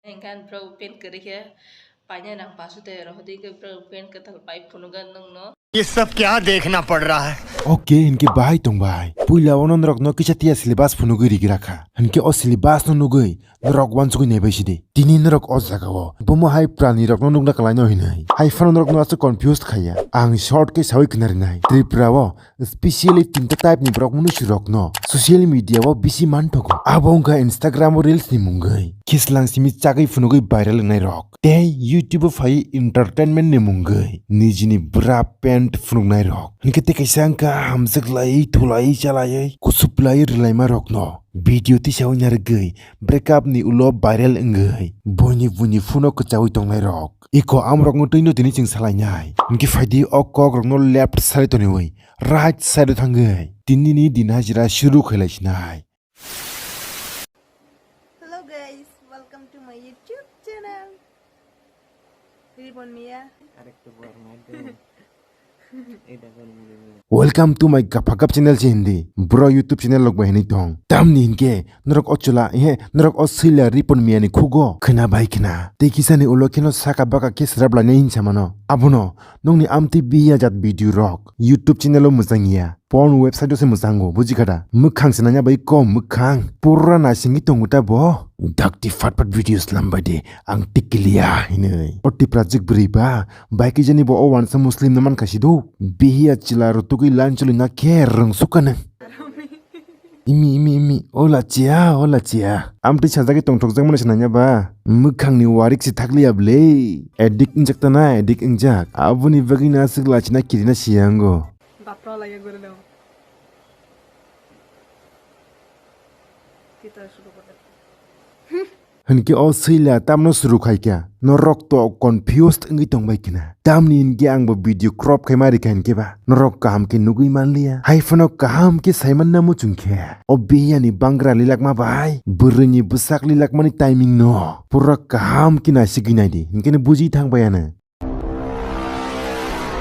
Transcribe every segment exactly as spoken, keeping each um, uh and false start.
Hingkhe bro pen kwrwi khe paina nang pasu te rohdi khe bro pen kwtal pai phunugo nwngno. ये सब क्या देखना पड़ रहा है? Okay, hinkhe bahai tong bai. Puila ono norok no kisa tiya syllabus phunugwi rigi rakha. Hinkhe o syllabus no nugwi norok wansugwi naibai sidi. Tini norok o jaga o bomo hai prani rok no nukna kwlai no hinwi. Hai phano norok no aswk confused khaya. Ang short khe sawi khna rinai. Tripura o specially tinta type ni borok mwnwi rok no social media o bisi manthogo. Abo wngkha Instagram o reels ni mungwi. Khislang simi chagwi phunugwi viral wngnai rok. Tei YouTube o phai entertainment ni mungwi nijini bwra pant phunuknai rok. Hinkhe tei kaisa wngkha hamjwk lai, thulai, chalai, kusup lai, rwlaima rokno video tisa wngya rwgwi breakup ni ulo viral wngwi buini buini phone o kwchaui tongnai rok. Iko amrokno twino tini chwng salainai. Hinkhe phaidi o kok rokno left side o toniwi right side o thangwi tinini din hajira shuru khailaisinai. Hello guys, welcome to my YouTube channel. Ribon Mia. আরেকটু বড় মার দে। এটা বল মুড়ি মুড়ি। Welcome to my Gaphagap channel si hindi. Bro YouTube channel lok bai hinwi tong. Tamni hinkhe norok o chwla, ehe, norok o swila Ripon Mia ni khugo khwna bai khwna. Tei kisani ulo kheno saka baka khe srap lainai hinsa mano. Abono nongni amtwi biya jat video rok YouTube channel o mwchang ya. Porn website o se mwchango, buji kha da? Mwkhang se nanya bai kom mwkhang. Pura naisingwi tongo ta bo. Dakti fat fat video slam bai de, ang tikiliya hinwi. O Tiprajwk bwrwi ba, bai khe jani bo o wansa Muslim no mankha si do. Bihiya chwla rwtugwi line choli na khe rwngsuk kha nang. Imi, imi, imi, o lachiya, o lachiya. Amtwi sajagwi tongthokjak mani se nanya ba. Mwkhang ni warik se thakliya bwle. Addict wngjak ta na, addict wngjak. Aboni bagwi na aswk lachina kirina siyango. Bapra laiya gori dong. Kita suka pakai. Hinkhe o swila tamno suru khaikha, norok to confused wngwi tongbai khna. Tamni hinkhe angbo video crop khaima rikha hinkhe ba, norok kaham khe nugwi manliya. Hai phano kaham khe saimanna muchung khe. O bihiyani bangra lilakma bai, bwrwini bwsak lilakmani timing no pura kaham khe naisigwi naidi, hinkhe no buji thangbai ano.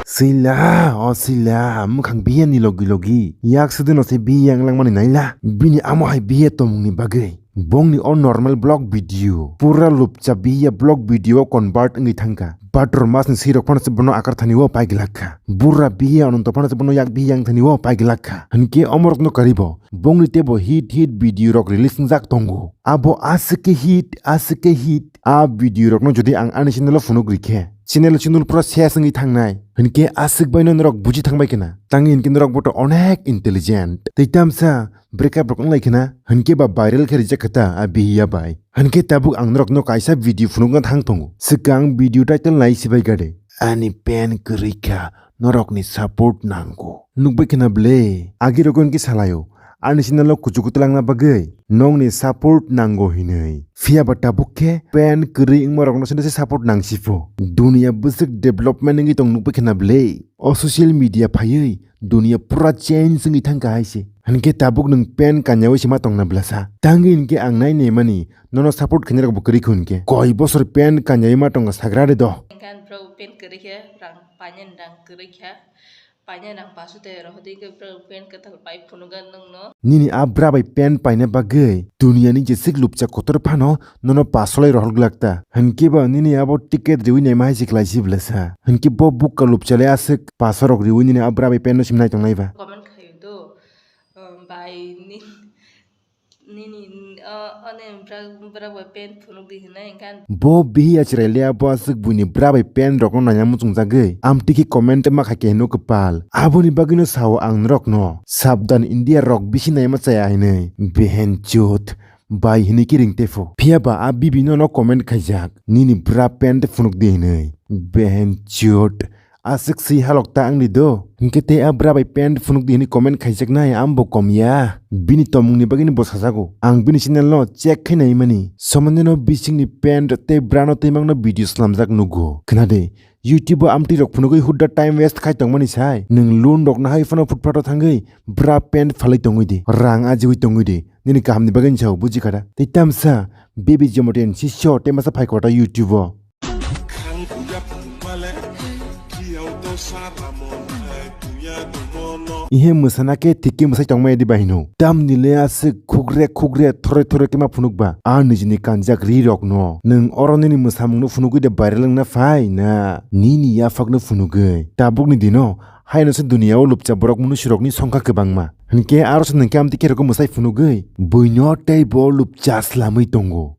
Swila, o swila, mwkhang biya ni logi logi. Yak sudino se biya wng langmani naila. Bini amo hai biya tongmungni bagwi. Bongni o normal vlog video. Pura lupcha biya vlog video o convert wngwi thangkha. Bhadrasmasni swirok phano se bono akar thani o paiglak kha. Bura biya ononto phano se bono yak biya wng thani o paiglak kha. Hinkhe omorokno karibo. Bongni teibo hit hit video rok release wngjak tongo. Abo aswk khe hit, aswk khe hit. A video rokno jodi ang ani channel o phunuk rikhe, channel chunul pura ses wngwi thangnai. Hinkhe aswk baino norok buji thangbai khna. Tangwi hinkhe norok boto onek intelligent. Tei tamsa breakup rok wnglai khna. Hinkhe ba viral khe rijak kha ta a bihiya bai. Hinkhe tabuk ang norokno kaisa video phunukna thang tongo. Swkang video title nai sibai gade. Ani pen kwrwi kha, norokni support nango. Nukbai khna ble, agi rok hinkhe salaio. Ani channel o kuchuku twlangna bagwi nongni support nango hinwi. Phiya ba tabuk khe pen kwrwi wngma rokno se support nang sipho. Dunia bwswk development wngwi tong nukbai khna ble. O social media phaiwi dunia pura change wngwi thangkha hai se. Hinkhe tabuk nwng pen kanyaui se ma tongna blasa. Tangwi hinkhe ang nai naimani nono support khainai rokbo kwrwi kho hinkhe. Koi bosor pen kanyaui ma tongkha sagra de do. Hinkhe bro pen kwrwi khe rang painani rang kwrwi kha. Paina nang pasu te rohdi khe bro pen kwtal pai phunugo nwngno. Nini a bra bai pen paina bagwi duniani jesik lupcha kotor phano nono pasolai rohor glak ta. Hinkhe ba nini abo ticket riwi naima hai se khlai si blasa. Hinkhe bo bukka lupcha le aswk paso rok riwi nini a bra bai pen no sim nai tongnai ba. Comment khayo do, um, bai ni Nini, o, one bra, bra bai pen phunuk di hinai hinkhe. Bo bihiya chwrai le abo aswk buini bra bai pen rokno naina muchungjagwi amtwi khe comment ma kha khe hino kwpal. Aboni bagwino sao ang norokno, sabdan India rok bisi naima chaya hinwi. Behen chut, bai hinwi khe ring tepho. Phiya ba a bibi nono comment khaijak, nini bra pen phunuk di hinwi. Behen chut. Aswk swi halok ta wngdi do. Hinkhe tei a bra bai pant phunuk di hwnwi comment khaijaknai, ang bo kom ya. Bini tongmungni bagwino bo sajago. Ang bini channel no check khai naimani. Somonino bisingni pant tei brano twimangno video slamjak nugo. Khna de, YouTube o amtwi rok phunugwi hudda time waste khai tongmani sai. Nwng loan rokno hai phano footpath o thangwi bra pant phalwi tongwi di. Rang ajiwi tongwi di. Nini kahamni bagwino sao, buji kha da. Tei tamsa, Baby Jomoten sisyo tei masa phai kota YouTube o. Ihe mwsana khe thik khe mwsai tongmaya di bahino. Tamni le aswk khukre khukre thore thore khe ma phunukba. A nijini kanjak ri rokno. Nwng oro nini mwsamungno phunugwi de viral wngna phai na nini yaphakno phunugwi. Tabukni dino haino se duniya o lupcha borok munusurokni songkha kwbangma. Hinkhe aro se nwng khe amtwi khe rokgo mwsai phunugwi. Buino tei bo lupcha slamwi tongo.